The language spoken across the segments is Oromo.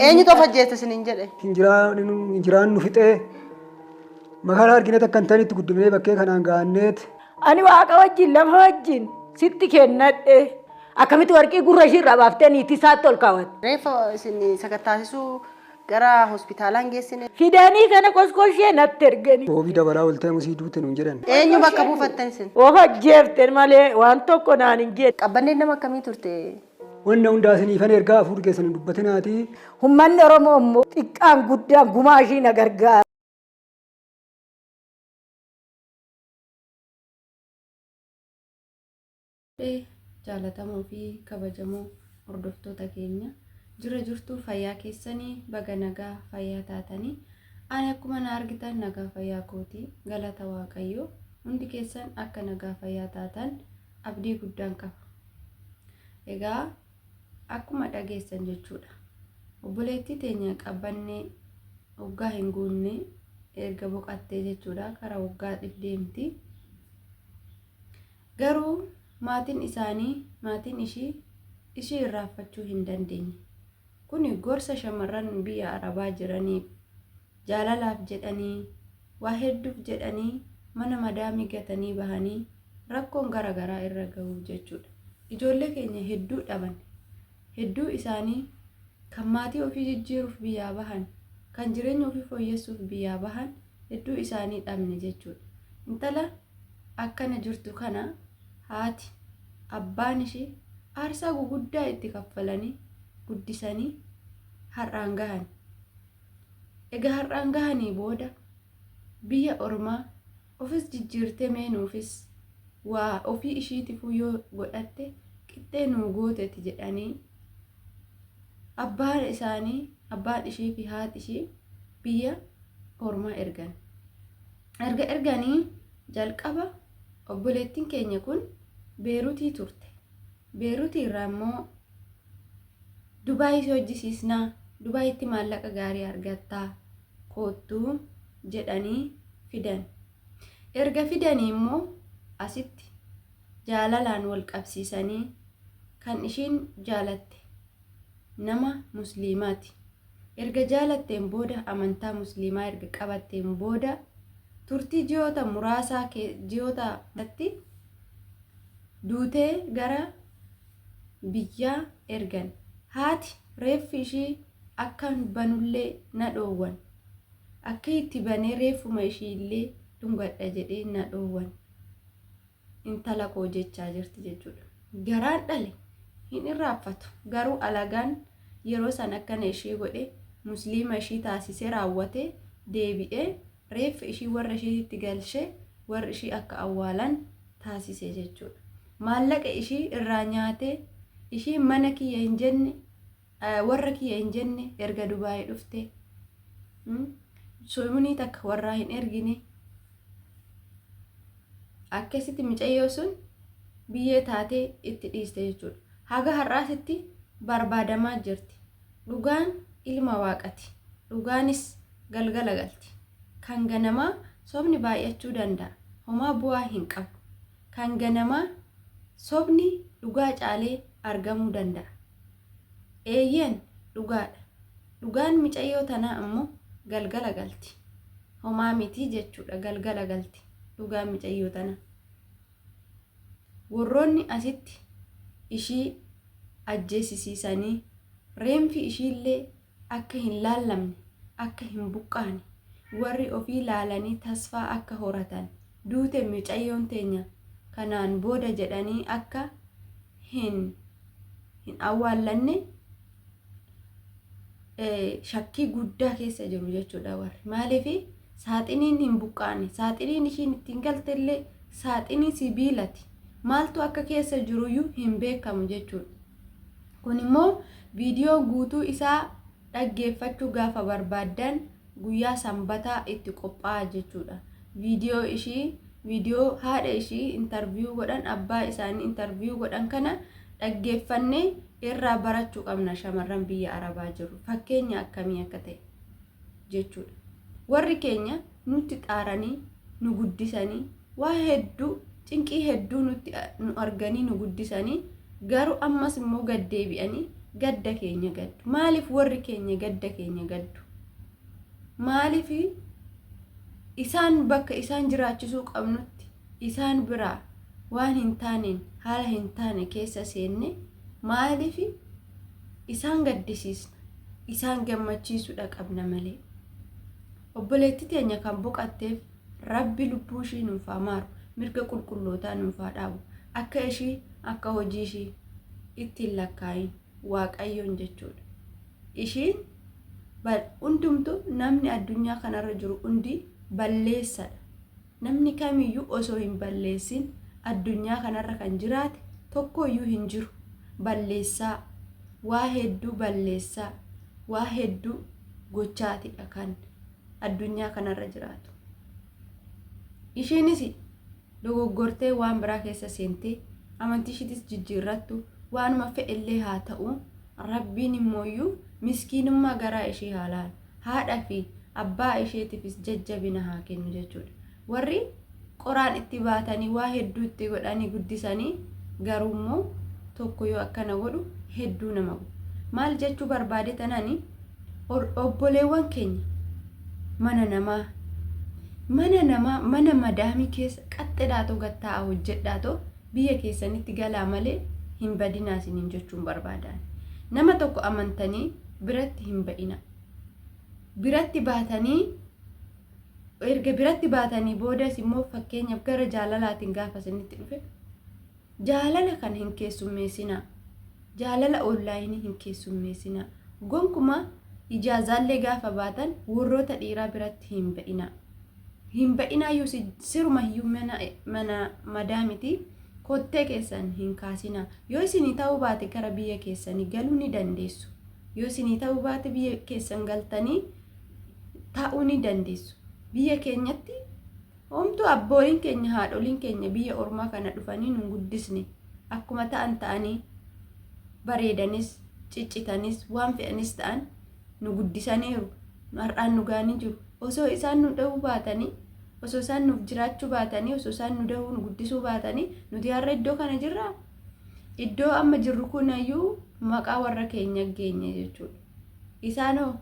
Eenyutu of ajjeeste isiniin jedhe? Injiraan nu fixee makaraa argine takka hin ta'initti guddifnee bakkee kanaan ga'anneet. Ani waaqa wajjin lafa wajjin sitti kennadhe. Akkamitti warqii gurra ishii irraa baaftee niitii isaatti ol kaawwatte? Reeffa isin sakattaasisuu gara hospitaalaa hin geessine? Fidanii kana koskoshee natti ergani. Roobii dabalaa ooltee musii duute nuun jedhan. Eenyu bakka buufattan isin? Of ajjeefte malee waan tokko naan hin jenne. Qabbanneen nama akkamii turte? Wanna hundaa isiniifan ergaa hafuurri keessan hin dubbatinaatii. Ummanni Oromoo immoo xiqqaan guddaan gumaa ishii na gargaara. Jaalatamoo fi kabajamoo hordoftoota keenya jira jirtuu fayyaa keessanii baga nagaa fayyaa taatanii ani akkuma na argitan nagaa fayyaa kooti galata waaqayyoo hundi keessan akka nagaa fayyaa taatan abdii guddaan qaba. Egaa akkuma dhageessan jechuudha. Obboleettii teenya qabbannee waggaa hin guunne erga boqattee jechuudha karaa waggaatiif deemti. Garuu maatiin isaanii maatiin ishii ishii irraanfachuu hin dandeenye. Kuni gorsa shamarran biyya Arabaa jiraniif jaalalaaf jedhanii waa hedduuf jedhanii mana madaamii gatanii bahanii rakkoon gara garaa irra gahuuf jechuudha. Ijoollee keenya hedduu dhaban. Hedduu isaanii kan maatii ofii jijjiiruuf biyyaa bahan, kan jireenya ofii fooyyessuuf biyyaa bahan hedduu isaanii dhabne jechuudha. Intala akkana jirtu kana haati, abbaan ishii aarsaa guguddaa itti kaffalanii guddisanii har'aan gahan. Egaa har'aan gahanii booda biyya ormaa ofis jijjiirtee mee nuufis waa ofii ishiitifuu yoo godhatte qixxee nuu gooteti jedhanii abbaan isaanii abbaan ishii fi haati ishii biyya ormaa ergan. Erga erganii jalqaba obboleettiin keenya kun Beerutii turte. Beerutii irraa immoo Dubaayii si hojjisiisnaa, Dubaayitti maallaqa gaarii argattaa, koottuu jedhanii fidan. Erga fidanii immoo asitti jaalalaan wal qabsiisanii kan ishiin jaalatte nama musliimaati. Erga jaalatteen booda amantaa musliimaa erga qabatteen booda turtii ji'oota muraasaa ji'oota tti duutee gara biyyaa ergan. Haati reeffi ishii akkan banullee na dhoowwan. Akka itti banee reeffuma ishii illee dhungadha jedhee na dhoowwan. Intala koo jechaa jirti jechuudha. Garaan dhale hin irraanfatu. Garuu alagaan yeroo san akkana ishee godhe musliima ishii taasisee raawwatee deebi'ee reeffa ishii warra ishiitti galchee warri ishii akka awwaalan taasise jechuudha. Maallaqa ishii irraa nyaatee ishii mana kiyya hin jenne warra kiyya hin jenne erga Dubaayii dhufte sumunii takka warraa hin ergine akkasitti micayyoo sun biyyee taatee itti dhiiste jechuudha. Haga har'aasitti barbaadamaa jirti. Dhugaan ilma waaqati. Dhugaanis galgala galti. Kan ganamaa sobni baay'achuu danda'a. Homaa bu'aa hin qabu. Kan ganamaa sobni dhugaa caalee argamuu danda'a. Eeyyeen dhugaadha. Dhugaan micayyoo tanaa ammoo galgala galti. Homaa miti jechuudha galgala galti dhugaan micayyoo tanaa. Warroonni asitti ishii ajjeesisiisanii reenfi ishiillee akka hin laallamne, akka hin buqqaane, warri ofii laalanii tasfaa akka horatan, duute micayyoon teenya kanaan booda jedhanii akka hin hin awwaallanne shakkii guddaa keessa jiru jechuudha warri. Maaliif saaxiniin hin buqqaane, saaxiniin ishiin ittiin galtellee saaxinii sibiilati. Maaltu akka keessa jiruyyuu hin beekamu jechuudha. Kun immoo viidiyoo guutuu isaa dhaggeeffachuu gaafa barbaaddan guyyaa sanbataa itti qophaa'a jechuudha. Viidiyoo ishii viidiyoo haadha ishii intarviyuu godhan abbaa isaanii intarviyuu godhan kana dhaggeeffannee irraa barachuu qabna shamarran biyya arabaa jiru fakkeenya akkamii akka ta'e jechuudha. Warri keenya nutti xaaranii nu guddisanii waa hedduu cinqii hedduu nutti nu arganii nu guddisanii garuu ammas immoo gad deebi'anii gadda keenya gaddu? Maaliif warri keenya gadda keenya gaddu? Maaliif isaan bakka isaan jiraachisuu qabnutti isaan biraa waan hin taaneen haala hin taane keessa seenne maaliif isaan gaddisiisna? Isaan gammachiisuudha qabna malee. Obboleetti teenya kan boqatteef Rabbi lubbuu ishii nuuf haa maaru, mirga qulqullootaa nuuf haa dhaabu, akka ishii akka hojii ishii itti hin lakkaa'in Waaqayyoon jechuudha. Ishiin hundumtu namni addunyaa kanarra jiru hundi balleessadha. Namni kamiyyuu osoo hin balleessin addunyaa kanarra kan jiraate tokkoyyuu hin jiru. Balleessaa, waa hedduu balleessaa, waa hedduu gochaatidha kan addunyaa kanarra jiraatu. Ishiinis dogoggortee waan biraa keessa seentee amantii ishiitis jijjiirrattu waanuma fe'ellee haa ta'u, Rabbiin immooyyuu miskiinummaa garaa ishee haa laalu. Haadha fi abbaa isheetiifis jajjabina haa kennu jechuudha. Warri qoraan itti baatanii waa hedduu itti godhanii guddisanii garuu immoo tokko yoo akkana godhu hedduu nama guba. Maal jechuu barbaade tanani, obboleewwan keenya mana namaa mana namaa mana madaamii keessa qaxxidhaatoo gattaa'a hojjedhaatoo biyya keessanitti galaa malee hin badinaa isiniin jechuun barbaadaan. Nama tokko amantanii biratti hin ba'ina. Biratti baatanii, erga biratti baatanii boodas immoo fakkeenyaaf gara jaalalaatiin gaafa isinitti dhufe jaalala kana hin keessummeessinaa. Jaalala onlaayinii hin keessummeessinaa. Gonkumaa ijaazaallee gaafa baatan warroota dhiiraa biratti hin ba'inaa. Hin ba'inaa iyyuu, siruma iyyuu mana madaamiti kottee keessan hin kaasinaa. Yoo isinii ta'uu baate gara biyya keessanii galuu ni dandeessu. Yoo isinii ta'uu baate biyya keessan galtanii taa'uu ni dandeessu. Biyya keenyatti homtuu abbooliin keenya, haadholiin keenya biyya ormaa kana dhufanii nun guddisne. Akkuma ta'an ta'anii, bareedanis ciccitanis waan fe'anis ta'an nu guddisaniiru. Har'aan nu ga'anii jiru. Osoo isaan nu dhahuu baatanii, osoo isaan nuuf jiraachuu baatanii, osoo isaan nu dahuu nu guddisuu baatanii, nuti har'a iddoo kana jirraa? Iddoo amma jirru kunayyuu maqaa warra keenya geenye jechuudha. Isaanoo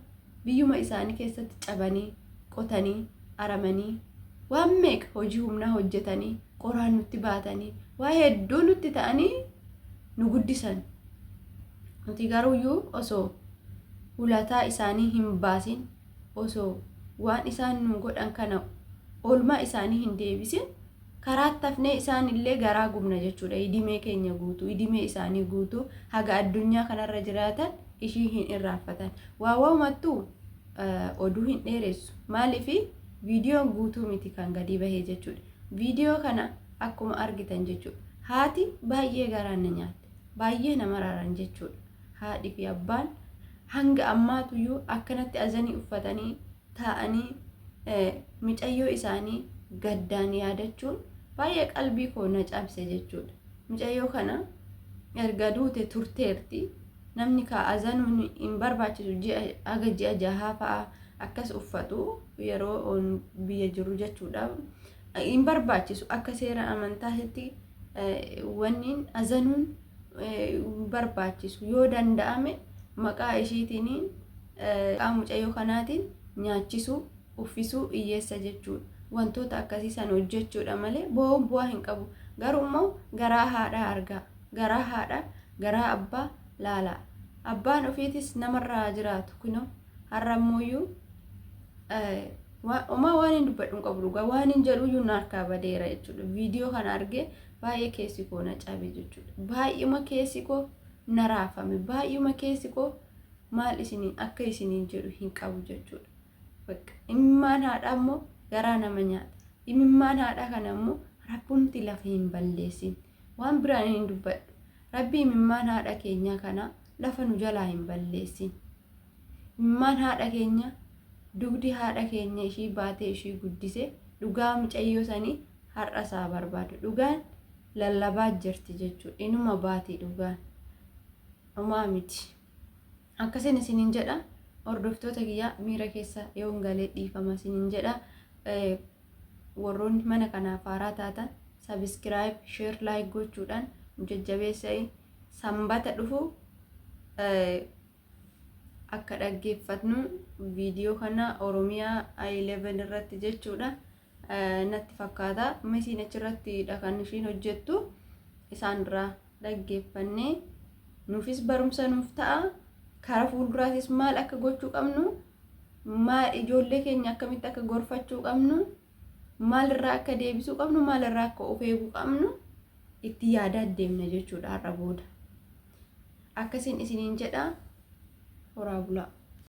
biyyuma isaanii keessatti cabanii, qotanii, aramanii, waan meeqa hojii humnaa hojjetanii, qoraan nutti baatanii, waa hedduu nutti ta'anii nu guddisan. Nuti garuuyyuu osoo ulataa isaanii hin baasin, osoo waan isaan nu godhan kana oolmaa isaanii hin deebisin, karaatti hafnee isaan illee garaa gubna jechuudha. Idimee keenya guutuu, idimee isaanii guutuu haga addunyaa kanarra jiraatan ishii hin irraanfatan. Waa walumattuu oduu hin dheeressu. Maaliif viidiyoon guutuu miti kan gadi bahee jechuudha. Viidiyoo kana akkuma argitan jechuudha. Haati baay'ee garaan na nyaatte. Baay'ee nama raran jechuudha. Haadhi fi abbaan hanga ammaatuyyuu akkanatti azanii uffatanii taa'anii micayyoo isaanii gaddaan yaadachuun baay'ee qalbii koo na cabse jechuudha. Micayyoo kana erga duute turteerti. Namni kaa azanuun hin barbaachisu, ji'a haga ji'a jahaa fa'a akkas uffatu yeroo biyya jiru jechuudha. Hin barbaachisu, akka seera amantaatti wanni azanuun hin barbaachisu. Yoo danda'ame maqaa ishiitiin, maqaa mucayyoo kanaatiin nyaachisuu, uffisuu hiyyeessa jechuudha. Wantoota akkasii san hojjechuudha malee bo'oon bu'aa hin qabu. Garuu immoo garaa haadhaa argaa. Garaa haadhaa, garaa abbaa laalaa. Abbaan ofiitis namarraa jiraatu kunoo har'a ammoo homaa waan hin dubbadhu hin qabu, dhugaa waan hin jedhu iyyuu na harkaa badeera jechuudha. Viidiyoo kana argee baay'ee keessi koo na cabe jechuudha. Baay'uma keessi koo na raafame. Baay'uma keessi koo maal isiniin akka isiniin jedhu hin qabu jechuudha. Bakka imimmaan haadhaa immoo garaa nama nyaata. Imimmaan haadhaa kana immoo rabbumti lafa hin balleessin. Waan biraan hin dubbadhu. Rabbi imimmaan haadha keenyaa kana lafa nu jalaa hin balleessin. Imimmaan haadha keenya, dugdi haadha keenya ishii baatee ishii guddise, dhugaa mucayyoo sanii har'a isaa barbaadu. Dhugaan lallabaa jirti jechuudha. Inuma baati dhugaan. Homaa miti. Akkasin isiniin jedha. Hordoftoota kiyyaa, miira keessa yoon galee dhiifama isiniin jedha. Warroonni mana kanaaf haaraa taatan subscribe, share, like gochuudhaan nu jajjabeessai. Sanbata dhufu Akka dhaggeeffatnu viidiyoo kana Oromiyaa I11 irratti jechuudha natti fakkaata. Misiin achirrattidha kan ishiin hojjettu. Isaan irraa dhaggeeffannee nuufis barumsa nuuf ta'a. Karaa fuulduraatis maal akka gochuu qabnu, maal ijoollee keenya akkamitti akka gorfachuu qabnu, maalirraa akka deebisuu qabnu, maalirraa akka of eeguu qabnu itti yaadaa deemna jechuudha har'a booda. Akkasiin isiniin jedha, horaa bulaa.